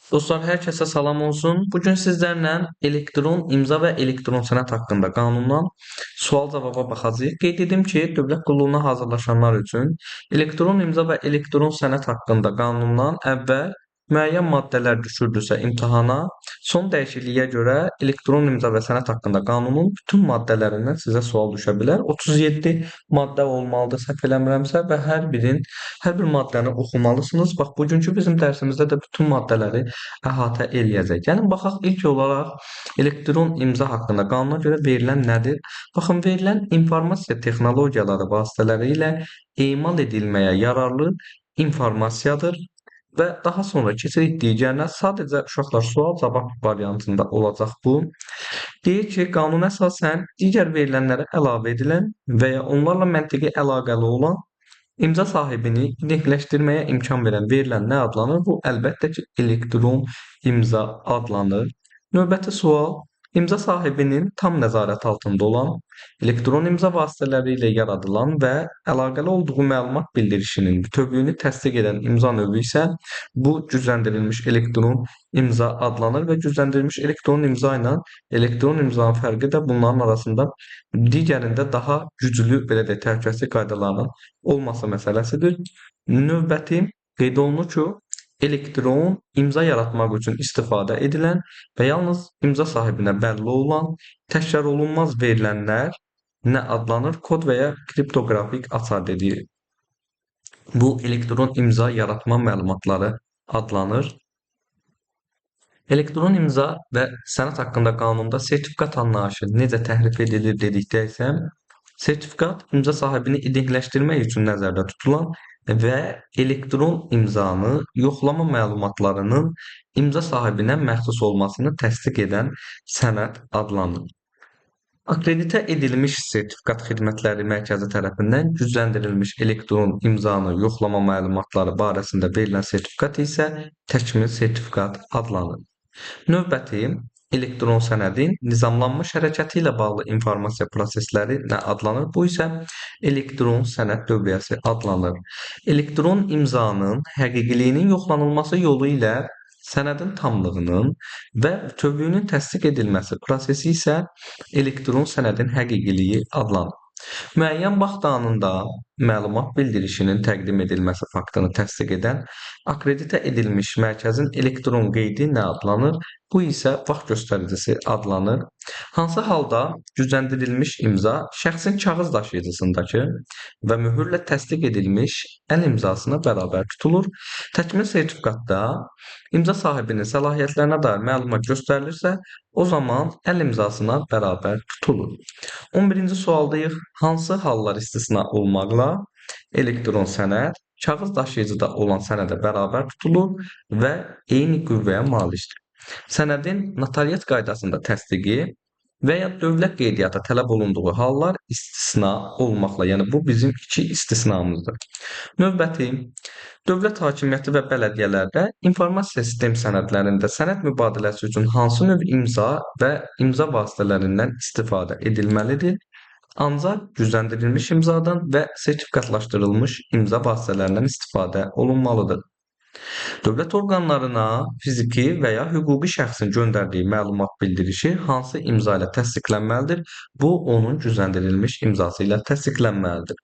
Dostlar, hər kəsə salam olsun. Bu gün sizlərlə elektron imza və elektron sənəd haqqında qanundan sual-cavaba baxacağıq. Qeyd edim ki, dövlət qulluğuna hazırlaşanlar üçün elektron imza və elektron sənəd haqqında qanundan əvvəl müəyyən maddələr düşürdüsə imtahana, son dəyişikliyə görə elektron imza və sənəd haqqında qanunun bütün maddələrindən sizə sual düşə bilər. 37 maddə olmalıdır, səhv eləmirəmsə və hər bir maddəni oxumalısınız. Bax, bugünkü bizim dərsimizdə də bütün maddələri əhatə eləyəcək. Gəlin baxaq ilk olaraq elektron imza haqqında qanuna görə verilən nədir? Baxın, verilən informasiya texnologiyaları vasitələri ilə emal edilməyə yararlı informasiyadır. Və daha sonra keçirik digərinə, sadəcə uşaqlar sual-cavab variantında olacaq bu. Deyir ki, qanuna əsasən digər verilənlərə əlavə edilən və ya onlarla məntiqi əlaqəli olan imza sahibini identifikləşdirməyə imkan verən verilən nə adlanır? Bu, əlbəttə ki, elektron imza adlanır. Növbəti sual, imza sahibinin tam nəzarət altında olan, elektron imza vasitələri ilə yaradılan və əlaqəli olduğu məlumat bildirişinin bütövlüyünü təsdiq edən imza növü isə bu gücləndirilmiş elektron imza adlanır və gücləndirilmiş elektron imza ilə elektron imzanın fərqi də bunların arasında digərində daha güclü, belə deyək, təhlükəsizlik qaydalarının olması məsələsidir. Növbəti qeyd olunur ki, elektron imza yaratmaq üçün istifadə edilən və yalnız imza sahibinə bəlli olan təkrar olunmaz verilənlər nə adlanır? Kod və ya kriptoqrafik açar dediyi. Bu, elektron imza yaratma məlumatları adlanır. Elektron imza və sənəd haqqında qanunda sertifikat anlayışı necə təhrif edilir dedikdə isə, sertifikat imza sahibini identifikləşdirmək üçün nəzərdə tutulan və elektron imzanı yoxlama məlumatlarının imza sahibinə məxsus olmasını təsdiq edən sənəd adlanır. Akreditə edilmiş sertifikat xidmətləri mərkəzi tərəfindən gücləndirilmiş elektron imzanı yoxlama məlumatları barəsində verilən sertifikat isə təkmil sertifikat adlanır. Növbəti, elektron sənədin nizamlanmış hərəkəti ilə bağlı informasiya prosesləri nə adlanır? Bu isə elektron sənəd dövriyyəsi adlanır. Elektron imzanın həqiqiliyinin yoxlanılması yolu ilə sənədin tamlığının və bütövlüyünün təsdiq edilməsi prosesi isə elektron sənədin həqiqiliyi adlanır. Müəyyən vaxt anında məlumat bildirişinin təqdim edilməsi faktını təsdiq edən akreditə edilmiş mərkəzin elektron qeydi nə adlanır? Bu isə vaxt göstəricisi adlanır. Hansı halda gücləndirilmiş imza şəxsin kağız daşıyıcısındakı və möhürlə təsdiq edilmiş əl imzasına bərabər tutulur? Təkmil sertifikatda imza sahibinin səlahiyyətlərinə dair məlumat göstərilirsə, o zaman əl imzasına bərabər tutulur. 11-ci sualdayıq. Hansı hallar istisna olmaqla elektron sənəd kağız daşıyıcıda olan sənədə bərabər tutulur və eyni qüvvəyə malikdir? Sənədin notariat qaydasında təsdiqi və ya dövlət qeydiyyatı tələb olunduğu hallar istisna olmaqla, yəni bu bizim iki istisnamızdır. Növbəti, dövlət hakimiyyəti və bələdiyyələrdə informasiya sistem sənədlərində sənəd mübadiləsi üçün hansı növ imza və imza vasitələrindən istifadə edilməlidir? Ancaq gücləndirilmiş imzadan və sertifikatlaşdırılmış imza vasitələrindən istifadə olunmalıdır. Dövlət orqanlarına fiziki və ya hüquqi şəxsin göndərdiyi məlumat bildirişi hansı imza ilə təsdiqlənməlidir? Bu, onun gücləndirilmiş imzası ilə təsdiqlənməlidir.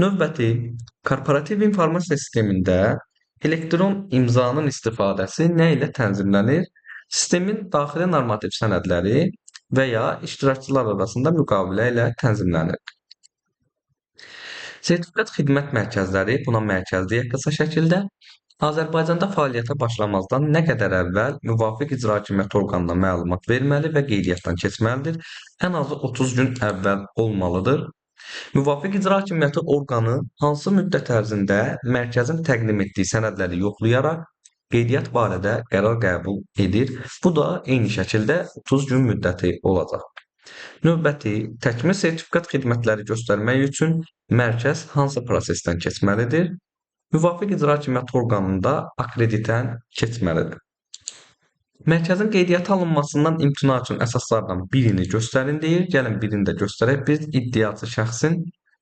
Növbəti, korporativ informasiya sistemində elektron imzanın istifadəsi nə ilə tənzimlənir? Sistemin daxili normativ sənədləri və ya iştirakçılar arasında müqavilə ilə tənzimlənir. Sertifikat xidmət mərkəzləri, buna mərkəz deyək qısa şəkildə, Azərbaycanda fəaliyyətə başlamazdan nə qədər əvvəl müvafiq icra hakimiyyəti orqanına məlumat verməli və qeydiyyatdan keçməlidir. Ən azı 30 gün əvvəl olmalıdır. Müvafiq icra hakimiyyəti orqanı hansı müddət ərzində mərkəzin təqdim etdiyi sənədləri yoxlayaraq qeydiyyat barədə qərar qəbul edir. Bu da eyni şəkildə 30 gün müddəti olacaq. Növbəti, təkmil sertifikat xidmətləri göstərmək üçün mərkəz hansı prosesdən keçməlidir? Müvafiq icra hakimiyyəti orqanında akreditən keçməlidir. Mərkəzin qeydiyyata alınmasından imtina üçün əsaslardan birini göstərin deyir. Gəlin birini də göstərək. Biz iddiaçı şəxsin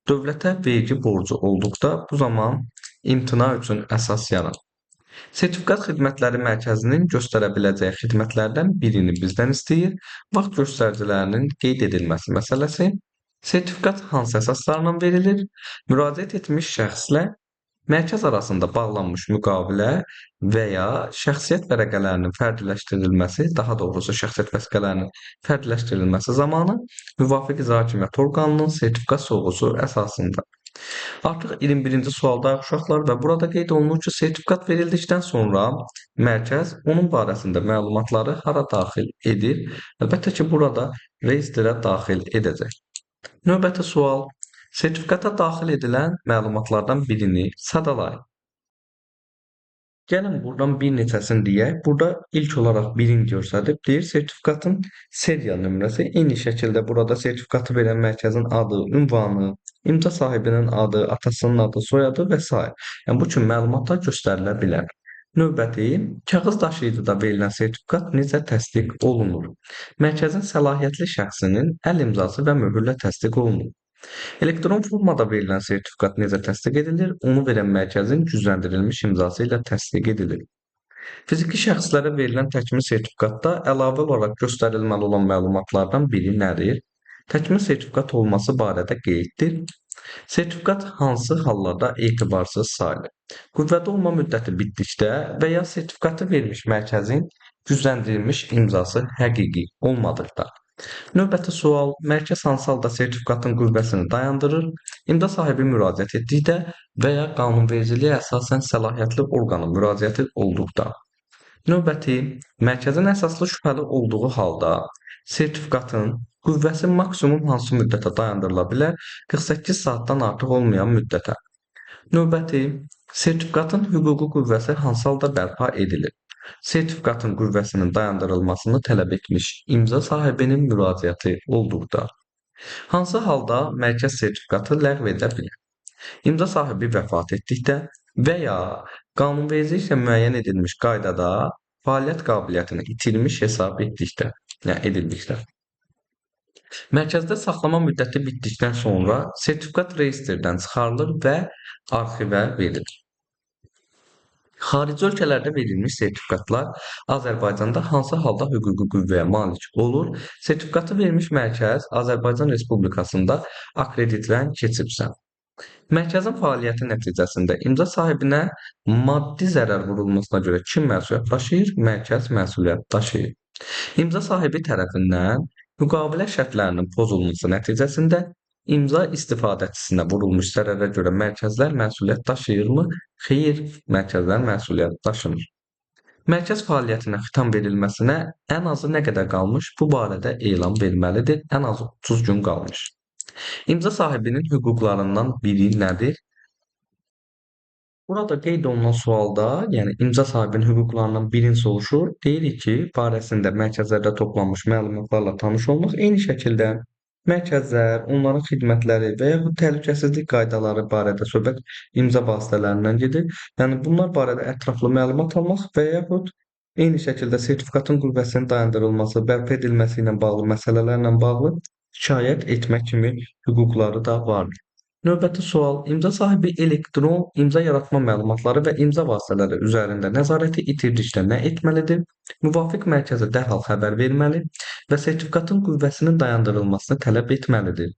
dövlətə vergi borcu olduqda bu zaman imtina üçün əsas yaranır. Sertifikat Xidmətləri Mərkəzinin göstərə biləcəyi xidmətlərdən birini bizdən istəyir. Vaxt göstəricilərinin qeyd edilməsi məsələsi. Sertifikat hansı əsaslarla verilir? Müraciət etmiş şəxslə mərkəz arasında bağlanmış müqavilə və ya şəxsiyyət vərəqələrinin fərdiləşdirilməsi, daha doğrusu şəxsiyyət vəsiqələrinin fərdiləşdirilməsi zamanı müvafiq icra hakimiyyəti orqanının sertifikat sorğusu əsasında. Artıq 21-ci sualdayıq uşaqlar və burada qeyd olunur ki, sertifikat verildikdən sonra mərkəz onun barəsində məlumatları hara daxil edir? Əlbəttə ki, burada reyestrə daxil edəcək. Növbəti sual. Sertifikata daxil edilən məlumatlardan birini sadalayın. Gəlin buradan bir neçəsini deyək. Burada ilk olaraq birini göstərib, deyir sertifikatın serial nömrəsi. Eyni şəkildə burada sertifikatı verən mərkəzin adı, ünvanı, imza sahibinin adı, atasının adı, soyadı və s. Yəni bu kimi məlumatlar göstərilə bilər. Növbəti, kağız daşıyıcıda verilən sertifikat necə təsdiq olunur? Mərkəzin səlahiyyətli şəxsinin əl imzası və möhürlə təsdiq olunur. Elektron formada verilən sertifikat necə təsdiq edilir? Onu verən mərkəzin gücləndirilmiş imzası ilə təsdiq edilir. Fiziki şəxslərə verilən təkmil sertifikatda əlavə olaraq göstərilməli olan məlumatlardan biri nədir? Təkmil sertifikat olması barədə qeyddir. Sertifikat hansı hallarda etibarsız sayılır? Qüvvədə olma müddəti bitdikdə və ya sertifikatı vermiş mərkəzin gücləndirilmiş imzası həqiqi olmadıqda. Növbəti sual, mərkəz hansı halda sertifikatın qüvvəsini dayandırır? İmza sahibi müraciət etdikdə və ya qanunvericiliyə əsasən səlahiyyətli orqanın müraciəti olduqda. Növbəti, mərkəzin əsaslı şübhəli olduğu halda sertifikatın qüvvəsi maksimum hansı müddətə dayandırıla bilər? 48 saatdan artıq olmayan müddətə. Növbəti, sertifikatın hüquqi qüvvəsi hansı halda bərpa edilir? Sertifikatın qüvvəsinin dayandırılmasını tələb etmiş imza sahibinin müraciəti olduqda. Hansı halda mərkəz sertifikatı ləğv edə bilər? İmza sahibi vəfat etdikdə və ya qanunvericiliklə müəyyən edilmiş qaydada fəaliyyət qabiliyyətini itirmiş hesab etdikdə, yəni edildikdə. Mərkəzdə saxlama müddəti bitdikdən sonra sertifikat reyestrdən çıxarılır və arxivə verilir. Xarici ölkələrdə verilmiş sertifikatlar Azərbaycanda hansı halda hüquqi qüvvəyə malik olur? Sertifikatı vermiş mərkəz Azərbaycan Respublikasında akreditdən keçibsə. Mərkəzin fəaliyyəti nəticəsində imza sahibinə maddi zərər vurulmasına görə kim məsuliyyət daşıyır? Mərkəz məsuliyyət daşıyır. İmza sahibi tərəfindən müqavilə şərtlərinin pozulması nəticəsində imza istifadəçisinə vurulmuş zərərə görə mərkəzlər məsuliyyət daşıyırmı? Xeyr, mərkəzlər məsuliyyət daşımır. Mərkəz fəaliyyətinə xitam verilməsinə ən azı nə qədər qalmış? Bu barədə elan verməlidir. Ən azı 30 gün qalmış. İmza sahibinin hüquqlarından biri nədir? Burada qeyd olunan sualda, yəni imza sahibinin hüquqlarından birini soruşur. Deyirik ki, barəsində mərkəzlərdə toplanmış məlumatlarla tanış olmaq, eyni şəkildə mərkəzlər, onların xidmətləri və yaxud təhlükəsizlik qaydaları barədə söhbət imza vasitələrindən gedir. Yəni bunlar barədə ətraflı məlumat almaq və yaxud eyni şəkildə sertifikatın qüvvəsinin dayandırılması, bərpa edilməsi ilə bağlı məsələlərlə bağlı şikayət etmək kimi hüquqları da vardır. Növbəti sual, imza sahibi elektron imza yaratma məlumatları və imza vasitələri üzərində nəzarəti itirdikdə nə etməlidir? Müvafiq mərkəzə dərhal xəbər verməli və sertifikatın qüvvəsinin dayandırılmasını tələb etməlidir.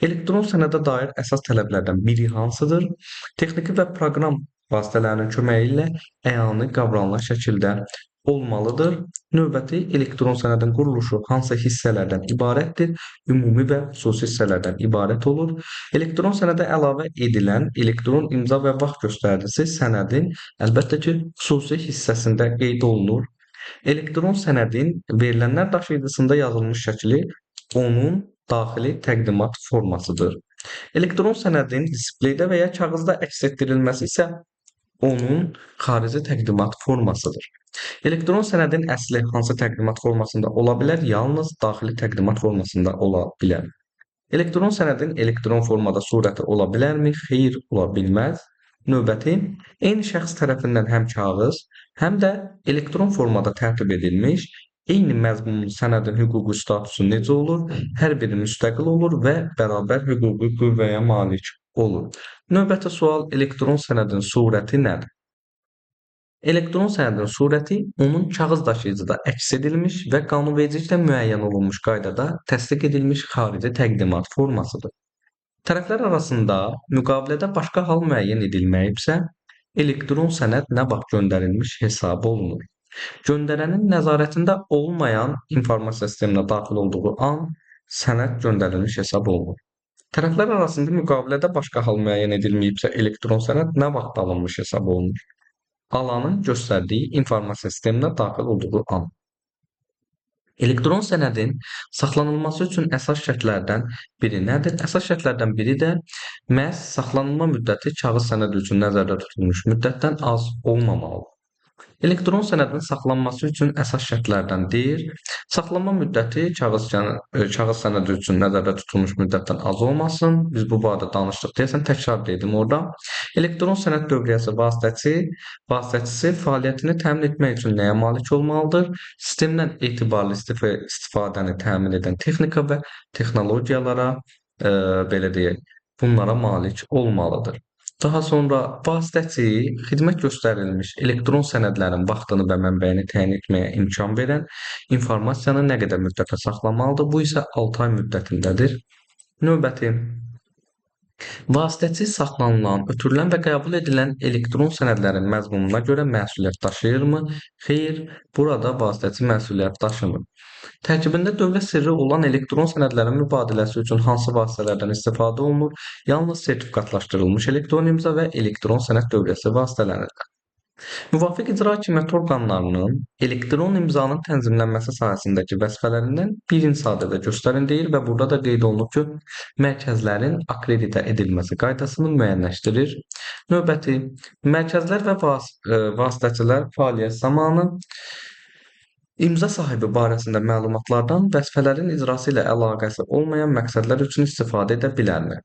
Elektron sənədə dair əsas tələblərdən biri hansıdır? Texniki və proqram vasitələrinin köməyi ilə əyani qavranılan şəkildə olmalıdır. Növbəti, elektron sənədin quruluşu hansı hissələrdən ibarətdir? Ümumi və xüsusi hissələrdən ibarət olur. Elektron sənədə əlavə edilən elektron imza və vaxt göstəricisi sənədin əlbəttə ki, xüsusi hissəsində qeyd olunur. Elektron sənədin verilənlər daşıyıcısında yazılmış şəkli onun daxili təqdimat formasıdır. Elektron sənədin displeydə və ya kağızda əks etdirilməsi isə onun xarici təqdimat formasıdır. Elektron sənədin əsli hansı təqdimat formasında ola bilər? Yalnız daxili təqdimat formasında ola bilər. Elektron sənədin elektron formada surəti ola bilərmi? Xeyr, ola bilməz. Növbəti, eyni şəxs tərəfindən həm kağız, həm də elektron formada tərtib edilmiş eyni məzmunlu sənədin hüquqi statusu necə olur? Hər biri müstəqil olur və bərabər hüquqi qüvvəyə malik olur. Növbəti sual, elektron sənədin surəti nədir? Elektron sənədin surəti onun kağız daşıyıcıda əks edilmiş və qanunvericiliklə müəyyən olunmuş qaydada təsdiq edilmiş xarici təqdimat formasıdır. Tərəflər arasında müqavilədə başqa hal müəyyən edilməyibsə, elektron sənəd nə vaxt göndərilmiş hesab olunur. Göndərənin nəzarətində olmayan informasiya sisteminə daxil olduğu an sənəd göndərilmiş hesab olunur. Tərəflər arasında müqavilədə başqa hal müəyyən edilməyibsə, elektron sənəd nə vaxt alınmış hesab olunur. Alanın göstərdiyi informasiya sisteminə daxil olduğu an. Elektron sənədin saxlanılması üçün əsas şərtlərdən biri nədir? Əsas şərtlərdən biri də məhz saxlanılma müddəti kağız sənəd üçün nəzərdə tutulmuş müddətdən az olmamalıdır. Elektron sənədin saxlanması üçün əsas şərtlərdən deyir. Saxlanma müddəti kağız sənədi üçün nəzərdə tutulmuş müddətdən az olmasın. Biz bu barədə danışdıq deyəsən, təkrar dedim orada. Elektron sənəd dövriyyəsi vasitəçisi fəaliyyətini təmin etmək üçün nəyə malik olmalıdır? Sistemdən etibarlı istifadəni təmin edən texnika və texnologiyalara, belə deyək, bunlara malik olmalıdır. Daha sonra vasitəçi xidmət göstərilmiş elektron sənədlərin vaxtını və mənbəyini təyin etməyə imkan verən informasiyanı nə qədər müddətə saxlamalıdır? Bu isə 6 ay müddətindədir. Növbəti vasitəçi saxlanılan, ötürülən və qəbul edilən elektron sənədlərin məzmununa görə məsuliyyət daşıyırmı? Xeyr, burada vasitəçi məsuliyyət daşımır. Tərkibində dövlət sirri olan elektron sənədlərin mübadiləsi üçün hansı vasitələrdən istifadə olunur? Yalnız sertifikatlaşdırılmış elektron imza və elektron sənəd dövriyyəsi vasitələrindən. Müvafiq icra hakimiyyəti orqanlarının elektron imzanın tənzimlənməsi sahəsindəki vəzifələrindən birini sadəcə göstərin deyir və burada da qeyd olunub ki, mərkəzlərin akreditə edilməsi qaydasını müəyyənləşdirir. Növbəti, mərkəzlər və vasitəçilər fəaliyyət zamanı imza sahibi barəsində məlumatlardan vəzifələrin icrası ilə əlaqəsi olmayan məqsədlər üçün istifadə edə bilərmi?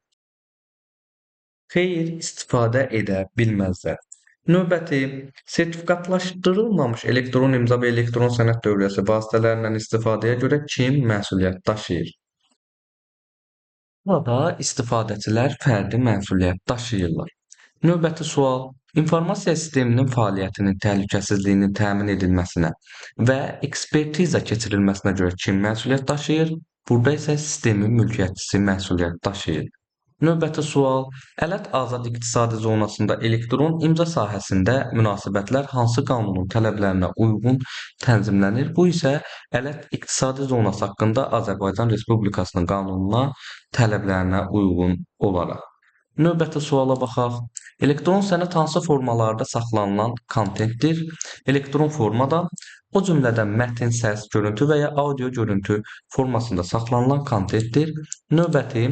Xeyr, istifadə edə bilməzlər. Növbəti, sertifikatlaşdırılmamış elektron imza və elektron sənəd dövriyyəsi vasitələrindən istifadəyə görə kim məsuliyyət daşıyır? Burada istifadəçilər fərdi məsuliyyət daşıyırlar. Növbəti sual, informasiya sisteminin fəaliyyətinin təhlükəsizliyinin təmin edilməsinə və ekspertiza keçirilməsinə görə kim məsuliyyət daşıyır? Burada isə sistemin mülkiyyətçisi məsuliyyət daşıyır. Növbəti sual, Ələt Azad İqtisadi Zonasında elektron imza sahəsində münasibətlər hansı qanunun tələblərinə uyğun tənzimlənir? Bu isə Ələt İqtisadi Zonası haqqında Azərbaycan Respublikasının qanununa tələblərinə uyğun olaraq. Növbəti suala baxaq. Elektron sənəd hansı formalarda saxlanılan kontentdir? Elektron formada, o cümlədən mətn, səs, görüntü və ya audio görüntü formasında saxlanılan kontentdir. Növbəti,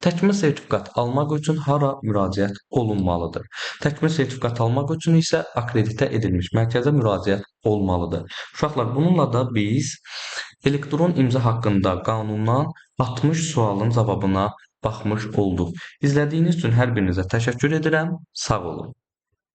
təkmil sertifikat almaq üçün hara müraciət olunmalıdır? Təkmil sertifikat almaq üçün isə akreditə edilmiş mərkəzə müraciət olmalıdır. Uşaqlar, bununla da biz elektron imza haqqında qanundan 60 sualın cavabına baxmış olduq. İzlədiyiniz üçün hər birinizə təşəkkür edirəm. Sağ olun.